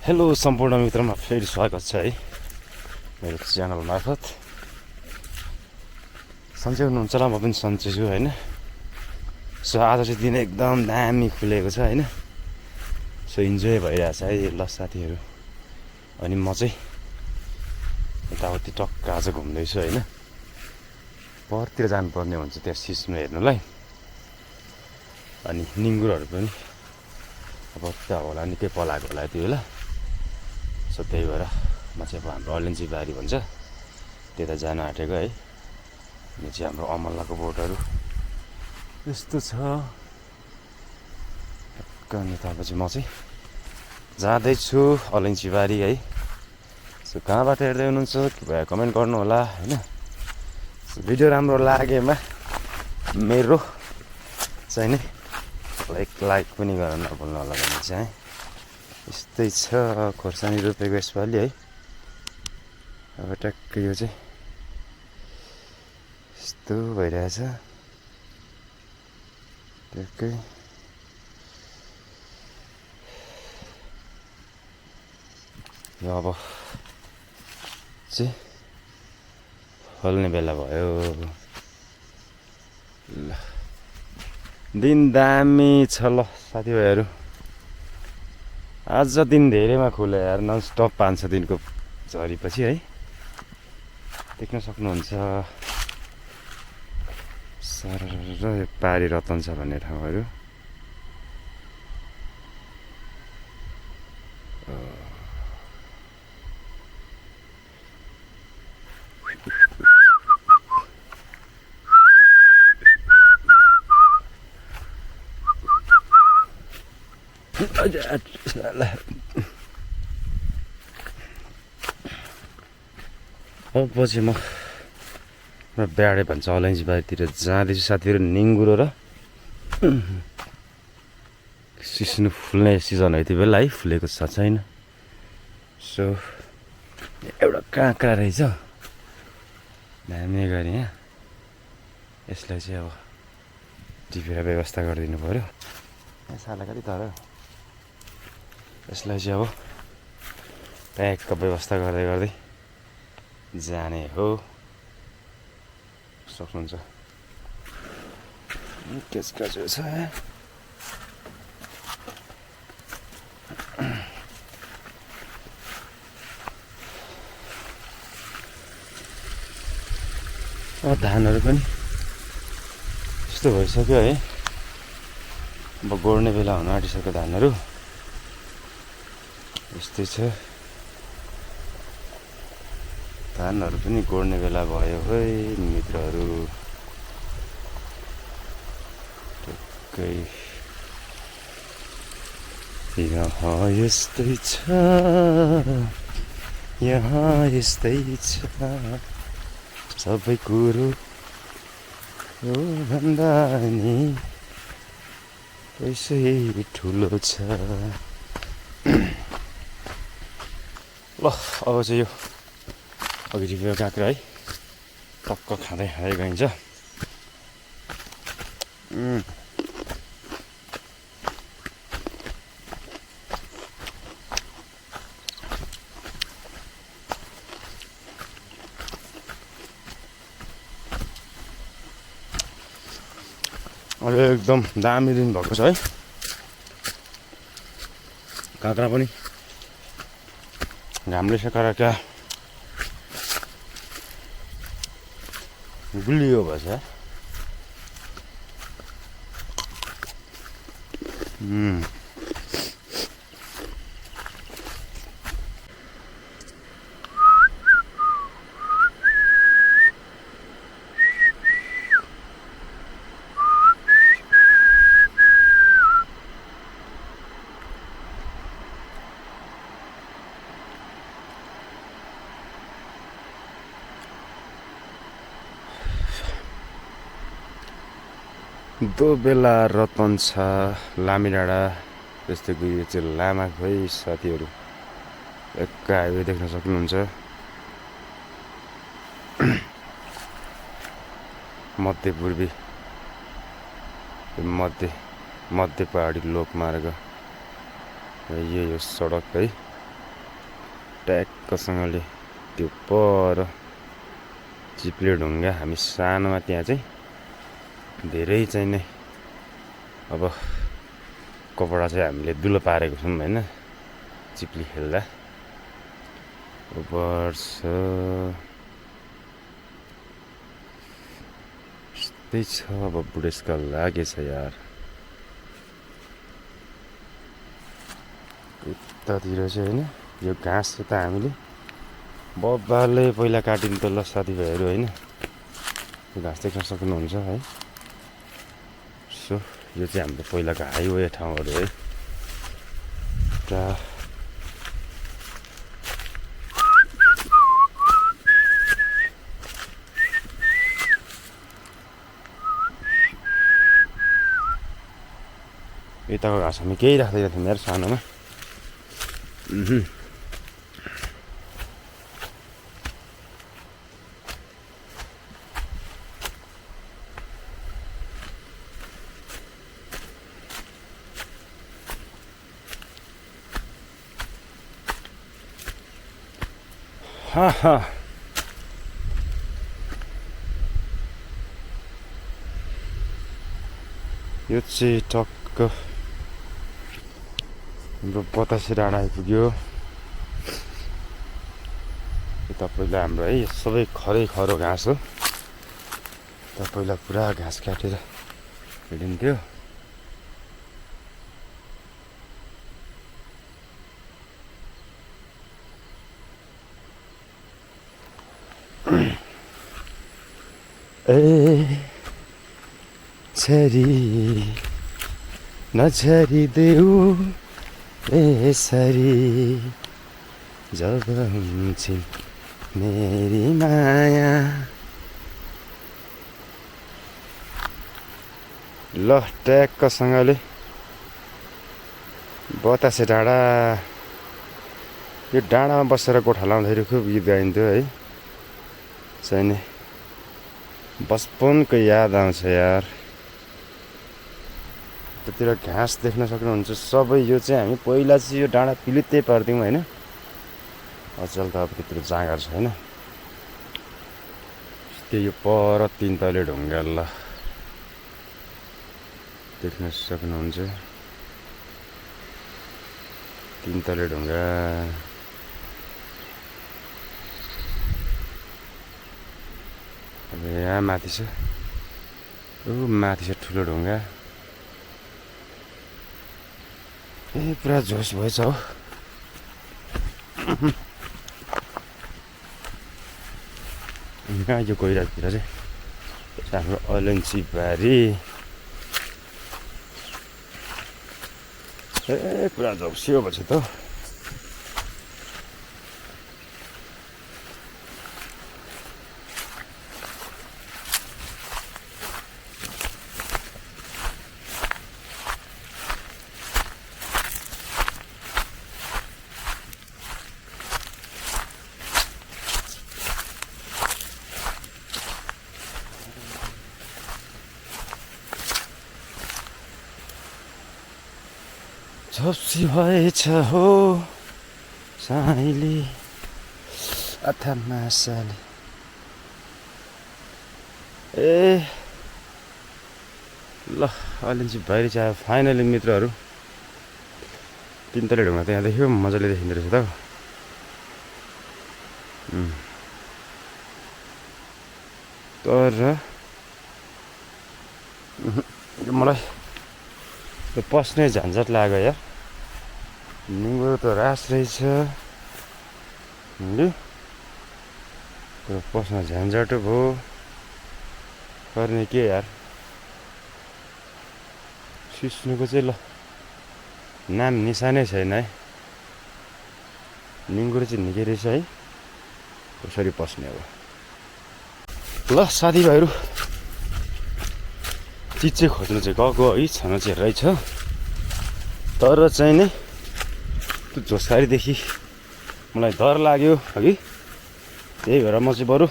Hello सम्पूर्ण मित्रमा फेरि स्वागत छ है मेरो च्यानल मार्फत। सन्चै हुनुहुन्छ होला, म पनि सन्चै छु होइन। सो आज चाहिँ दिन एकदम दामी खुलेको छ होइन। सो इन्जोय भइरहेछ है ल साथीहरू। अनि म चाहिँ यताउति टक्क आज घुम्दैछु होइन। परतिर जानुपर्ने हुन्छ त्यहाँ सिस्नो हेर्नुलाई। अनि निङ्गुरहरू पनि अब त होला निकै पलाएको होला त्यो बेला। सो त्यही भएर म चाहिँ अब हाम्रो अलैँची बारी भन्छ त्यता जान आँटेको है। यो चाहिँ हाम्रो अमलाको बोटहरू यस्तो छ। अनि तपाईँ म चाहिँ जाँदैछु अलैँची बारी है। सो कहाँबाट हेर्दै हुनुहुन्छ कृपया कमेन्ट गर्नु होला होइन। सो भिडियो राम्रो लागेमा मेरो चाहिँ नि लाइक पनि गर्न नभुल्नु होला भने चाहिँ यस्तै छ। खोर्सानी रोपेको यसपालि है। अब ट्याक्कै यो चाहिँ यस्तो भइरहेछ ट्याक्कै। यो अब चाहिँ फल्ने बेला भयो। ल दिन दामी छ ल साथीभाइहरू। आज दिन धेरैमा खुल्यो यार, ननस्टप 5-6 दिनको झरीपछि है। देख्न सक्नुहुन्छ सर पारी रतन छ भन्ने ठाउँहरू। अब पछि म ब्याडे भन्छ अलैँची बारीतिर जाँदैछु साथीहरू। निङ्गुरो र सिस्नु फुल्ने सिजन हो यति बेला है। फुलेको छ छैन। सो एउटा काँक्रा रहेछ दामी गरी यहाँ। यसलाई चाहिँ अब टिपेर व्यवस्था गरिदिनु पऱ्यो। साला कति तर यसलाई चाहिँ अब प्याकको व्यवस्था गर्दै गर्दै जाने हो। सक्नुहुन्छ त्यसका चाहिँ छ धानहरू पनि यस्तो भइसक्यो है। अब गोड्ने बेला हुन आँटिसक्यो धानहरू। यस्तै छ। धानहरू पनि गोड्ने बेला भयो है मित्रहरू। टक्कै यहाँ यस्तै छ, यहाँ यस्तै छ सबै कुरो हो भन्दा नि यसै ठुलो छ। ल अब चाहिँ यो अघि टिपेको काँक्रा है टक्क खाँदै खाँदै गइन्छ। अहिले एकदम दामी दिन भएको छ है। काँक्रा पनि घामले सेकाएर क्या गुलियो भएछ। दो बेला रतन छ लामी डाँडा जस्तै कि यो चाहिँ लामा खोइ साथीहरू। एक हाइवे देख्न सक्नुहुन्छ। मध्य पूर्वी मध्य पहाडी लोकमार्ग यो सडक है। ट्याक्कसँगले त्यो पर चिप्ले ढुङ्गा हामी सानोमा त्यहाँ चाहिँ धेरै चाहिँ नै अब कपडा चाहिँ हामीले दुलो पारेको छौँ होइन चिप्ली खेल्दा पर्छ यस्तै छ अब बुढेसकाल लागेछ यार यतातिर चाहिँ होइन यो घाँस चाहिँ त हामीले बब्बाले पहिला काटिनु त ल साथीभाइहरू होइन यो घाँस देख्न सक्नुहुन्छ है सो यो चाहिँ हाम्रो पहिलाको हाइवे ठाउँहरू है यताको घाँस हामी केही राख्दैन थियौँ यार सानोमा यो चाहिँ टक्क हाम्रो बतासे डाँडा आइपुग्यो यता पहिला हाम्रो है सबै खरै खरो घाँस हो त पहिला पुरा घाँस काटेर हिँडिन्थ्यो ए छरी नछरिदेऊ यसरी जब हुन्छन् मेरी माया ल ट्याक्कसँगले बतासे डाँडा यो डाँडामा बसेर गोठा लाउँदाखेरि खुब गीत गाइन्थ्यो है चाहिने बचपनको याद आउँछ यार त्यतिर घाँस देख्न सक्नुहुन्छ सबै यो चाहिँ हामी पहिला चाहिँ यो डाँडा पिलित्तै पार्थ्यौँ होइन अचल त अब त्यत्रो जाँगर छैन त्यही यो पर 3 तले ढुङ्गा ल देख्न सक्नुहुन्छ 3 तले ढुङ्गा अब यहाँ माथि छ माथि छ ठुलो ढुङ्गा ए पुरा जोस भएछ हो यहाँ यो गइरातिर चाहिँ हाम्रो अलैँची बारी ए पुरा झौसियो भएछ त झप्सी भएछ हो साइली अथवा मासाले ए ल अलैँची बाहिर चाहिँ फाइनली मित्रहरू 3 तले ढुङ्गा त यहाँ देख्यो मजाले देखिँदो रहेछ त तर मलाई त्यो पस्ने झन्झट लाग्यो यार निङ्गुरो त रास रहेछ त्यो पस्न झन्झट भयो गर्ने के यार सिस्नुको चाहिँ ल नाम निशानै छैन है निङ्गुरो चाहिँ निकै रहेछ है कसरी पस्ने अब ल साथीभाइहरू चिज चाहिँ खोज्नु चाहिँ गएको है छन चाहिँ रहेछ तर चाहिँ नै त्यो झोसारीदेखि मलाई डर लाग्यो हगि त्यही भएर म चाहिँ बरु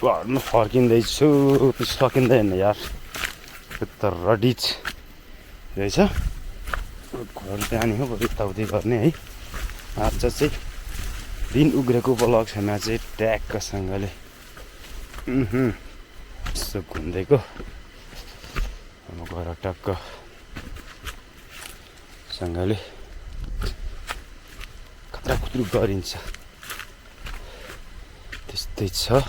घरमा फर्किँदैछु सकिँदैन यार त्यो त रडिच रहेछ घर जाने हो बरु यताउति गर्ने है आज चाहिँ दिन उग्रेको उपलक्ष्यमा चाहिँ ट्याक्कसँगले यसो घुम्दैको अब गएर टक्क सँगले खतरा खुत्रु गरिन्छ त्यस्तै छ।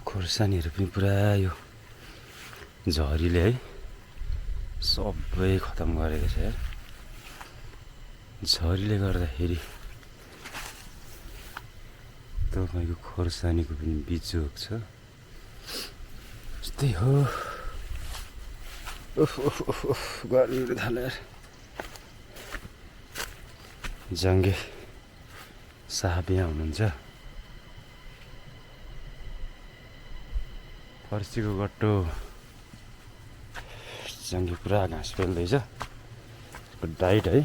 खोर्सानीहरू पनि पुरा यो झरीले है सबै खतम गरेको छ यार। झरीले गर्दाखेरि तपाईँको खोर्सानीको पनि बिजोग छ। यस्तै हो। गर्मीले थाल्यो यार। जङ्गे साहब यहाँ हुनुहुन्छ। फर्सीको गट्टो जङ्गे पुरा घाँस पेल्दैछ। डाइट है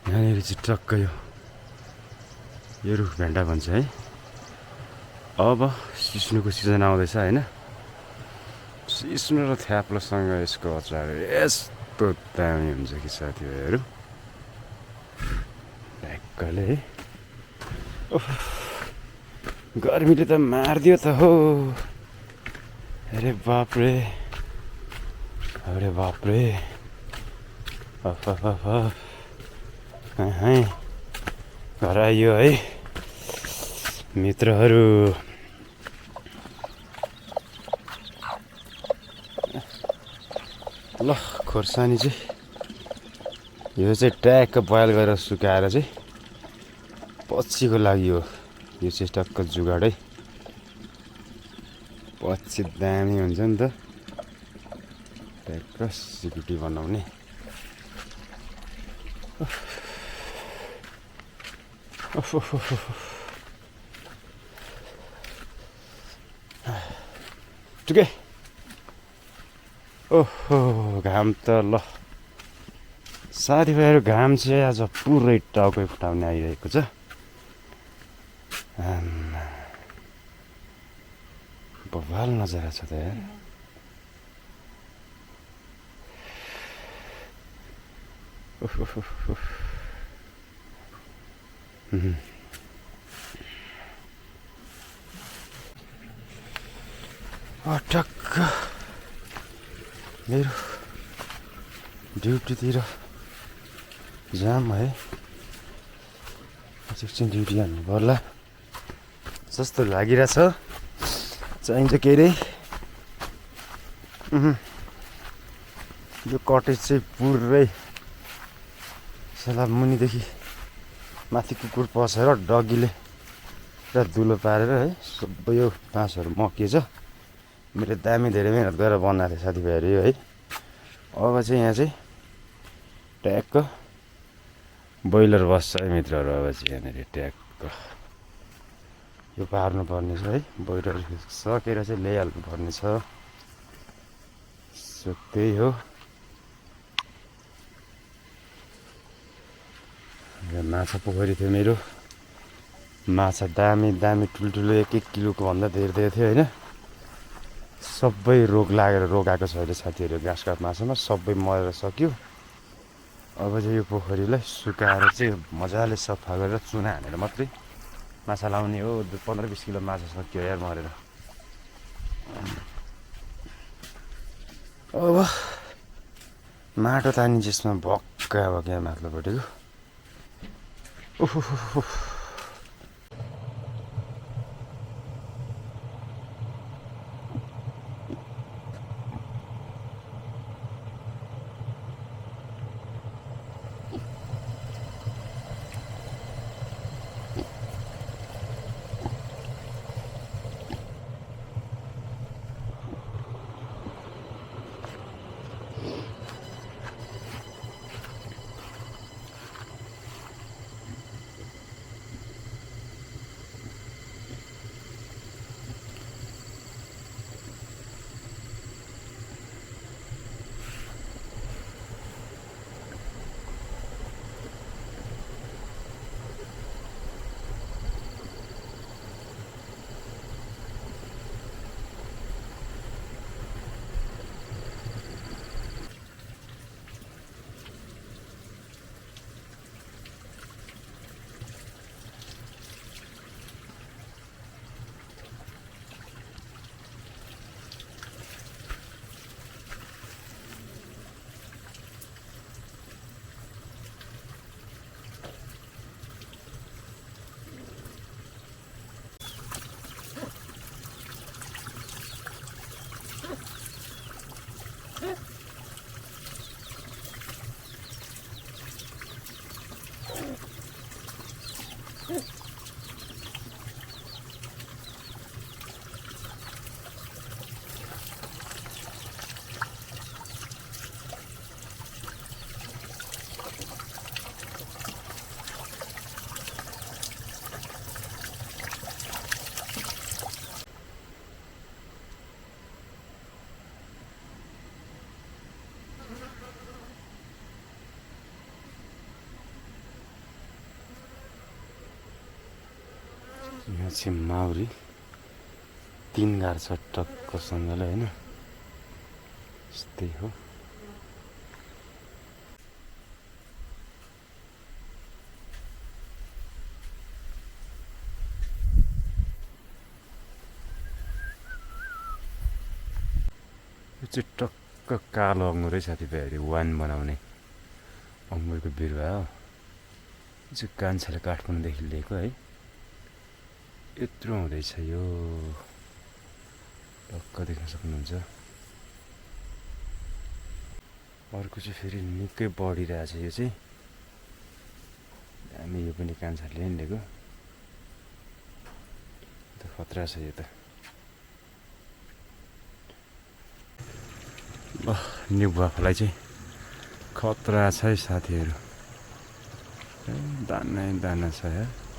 यहाँनिर चाहिँ टक्क यो रुख भेन्डा भन्छ है। अब सिस्नुको सिजन आउँदैछ होइन। सिस्नु र थ्याप्लोसँग यसको अचार यस्तो दामी हुन्छ कि साथीभाइहरू ढ्याक्कले है। गर्मीले त मारिदियो त हो। अरे बाप्रे घर आइयो है मित्रहरू। ल खोर्सानी चाहिँ यो चाहिँ ट्याक्क बोइल गरेर सुकाएर चाहिँ पछिको लागि हो। यो चाहिँ टक्क जुगाडै पछि दामी हुन्छ नि त ट्याक्क सिकुटी बनाउने। ठिकै। ओहो घाम त ल साथीभाइहरू घाम चाहिँ आज पुरै टाउकै फुटाउने आइरहेको छ। बवाल नजारा छ त यार। टक्क मेरो ड्युटीतिर जाम है। एकछिन ड्युटी हाल्नु पर्ला जस्तो लागिरहेछ। चाहिन्छ के अरे यो कटेज चाहिँ पुरै सला मुनिदेखि माथि कुकुर पसेर डगीले पुरा धुलो पारेर है सबै यो बाँसहरू मकिएछ। मैले दामी धेरै मेहनत गरेर बनाएको थिएँ साथीभाइहरू यो है। अब चाहिँ यहाँ चाहिँ ट्याक्क बोइलर बस्छ है मित्रहरू। अब चाहिँ यहाँनिर ट्याक्क यो पार्नु पर्ने छ है। बोइलर सकेर चाहिँ ल्याइहाल्नु पर्ने छ। सो त्यही हो। माछा पोखरी थियो मेरो। माछा दामी दामी ठुल्ठुलो 1-1 किलोको भन्दा धेरै थियो होइन। सबै रोग लागेर रोग आएको छ अहिले साथीहरू। घाँस काट माछामा सबै मरेर सक्यो। अब चाहिँ यो पोखरीलाई सुकाएर चाहिँ मजाले सफा गरेर चुना हानेर मात्रै माछा लाउने हो। 15-20 किलो माछा सक्यो यार मरेर। अब माटो तानी जसमा भक्का अब क्या माथिल्लोपट्टिको यहाँ चाहिँ माउरी 3 गाड छ टक्कसँगले होइन यस्तै हो यो चाहिँ टक्क कालो अङ्गुर है साथीभाइहरू वाइन बनाउने अङ्गुरको बिरुवा हो यो चाहिँ कान्छाले काठमाडौँदेखि लिएको है यत्रो हुँदैछ यो टक्क देख्न सक्नुहुन्छ अर्को चाहिँ फेरि निकै बढिरहेछ यो चाहिँ हामी यो पनि कान्छाले नि लिएको त खतरा छ यो त निबुवाफलाई चाहिँ खतरा छ है साथीहरू दाना दाना छ यार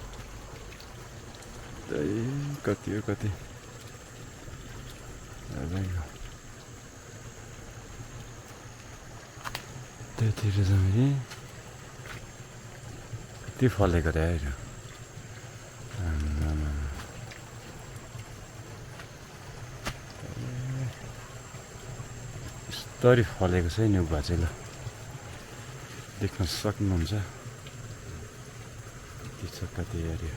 कति हो कति त्यतिर त मैले कति फलेको रे आएर यस्तरी फलेको छ है निबुवा चाहिँ ल देख्न सक्नुहुन्छ कति छ कति अरे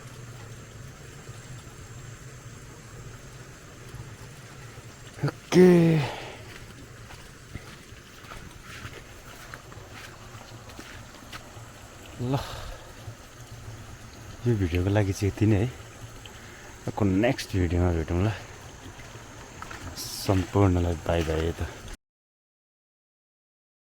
ओके ल यो भिडियोको लागि चाहिँ यति नै है अर्को नेक्स्ट भिडियोमा भेटौँ ल सम्पूर्णलाई बाई बाई त